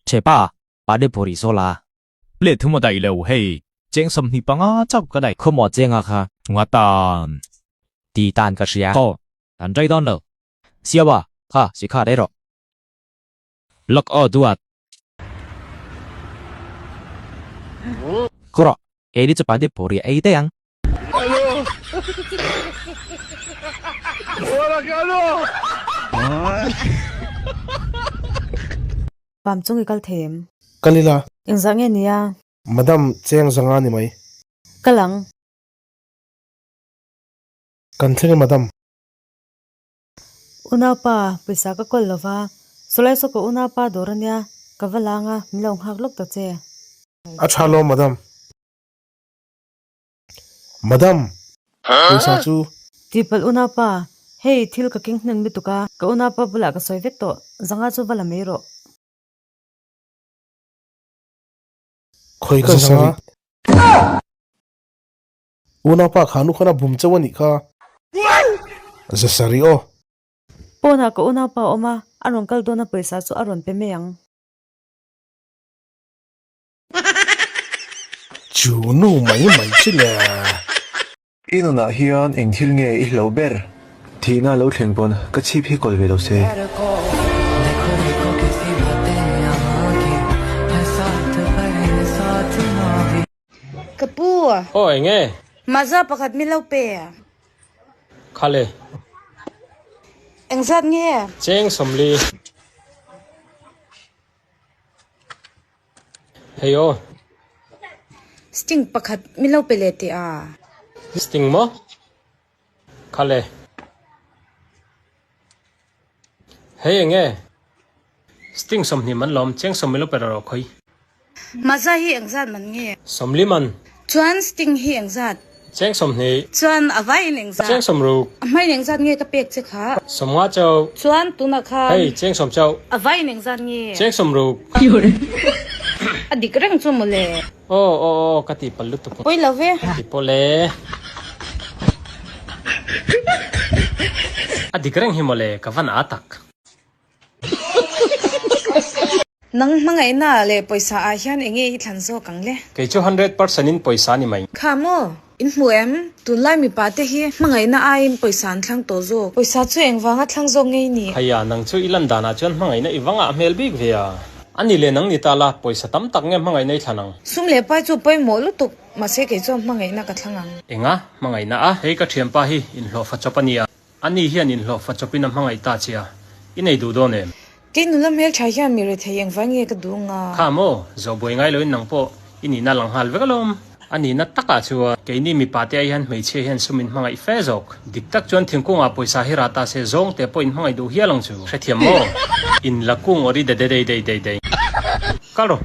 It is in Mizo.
Chepa, Panipuri saw la. Plate thum a daih lo hei, cheng 25 chauh ka daih. Khaw maw chenga kha? Nga tan. Ti tan ka hria. Aw, kan rei dawn lo. Siawa, kha si kha rei rawh. Lawk aw duat. Khaw rawh, keini chu Panipuri ei daih ang. Pam chung i kal thei em? Kal ila. Engzah nge nia? Madam, cheng zanga ni mai. Kal ang. Kan thleng e madam. Unaupa, pawisa ka kawl lova, sawlai saw ka unaupa dawr ania, ka va lang a, min lo nghak lawk ta che. A tha lo madam. Madam! Pawisa chu. Tihpalh unaupa, hei thil ka keng hnem lutuk a, ka unaupa bulah ka sawi vek tawh, zanga chu va la mai rawh. Khawi ka zanga. Unaupa kha nu khan a bum chauh a nih kha. Zasari aw. Pawnah ka unaupa a awm a, a rawn kal dawn a pawisa chu a rawn pe mai ang. Chu nu mai mai chu le. I nunah hian eng thil nge i hlauh ber? Thihna lo thleng pawn ka chhip hi kawl ve lo se. Ka pu. Aw eng nge? Maza pakhat mi lo pe. Khale. Engzat nge? Cheng 40. Hei aw. Sting pakhat min lo pe leh teh a. Sting maw? Khale. Hei eng nge? Sting 20 man lawm, cheng 10 min lo pe rawh rawh khawi. Maza hi engzat man nge? 40 man. Chuan sting hi engzat? Cheng 20. Chuan a vaiin engzat? Cheng 60. A hmain engzat nge ka pek che kha? 50 chauh. Chuan tunah khan. Hei, cheng 10 chauh. A vaiin engzat nge? Cheng 60. A dik reng chu mawle. Aw, aw, aw, ka tihpalh lutuk. Pawi lo ve. Ti pawh le. A dik reng hi mawle, ka van a tak. Nang hmangaihna leh pawisa ah hian enge i thlan zawk ang le? Kei chu 100% in pawisa ni mai. Kha maw? In hmu em? Tunlai mipa te hi hmangaihna aiin pawisa an thlang tawh zawk. Pawisa chu engvanga thlang zawk ngei ni? Khaia, nang chu i lan danah chuan hmangaihna i vangah hmel bik ve a. A ni le nang ni ta la, pawisa tam tak nge hmangaihna i thlan ang? Sum leh pai chu pawimawh lutuk, mahse kei chuan hmangaihna ka thlang ang. Enga? Hmangaihna a? Hei ka thianpa hi inhlawhfa chawp a nia. Ani hian inhlawhfa chawpin a hmangaih ta che a, i nei duh dawn em? Kei nula hmeltha hian mi rethei engvai nge ka duh nga? Kha maw, zawhbuai ngai loin nang pawh i nihna lang nghal vek alawm. A nihna takah chuan keini mipa te ai hian hmeichhia hian sum in hmangaih fe zawk. Dik tak chuan thingkungah pawisa hi rah ta se zawng te pawh in hmangaih duh hial ang chu. Hrethiam maw? In la kung awri de de dei dei dei dei. Kal rawh.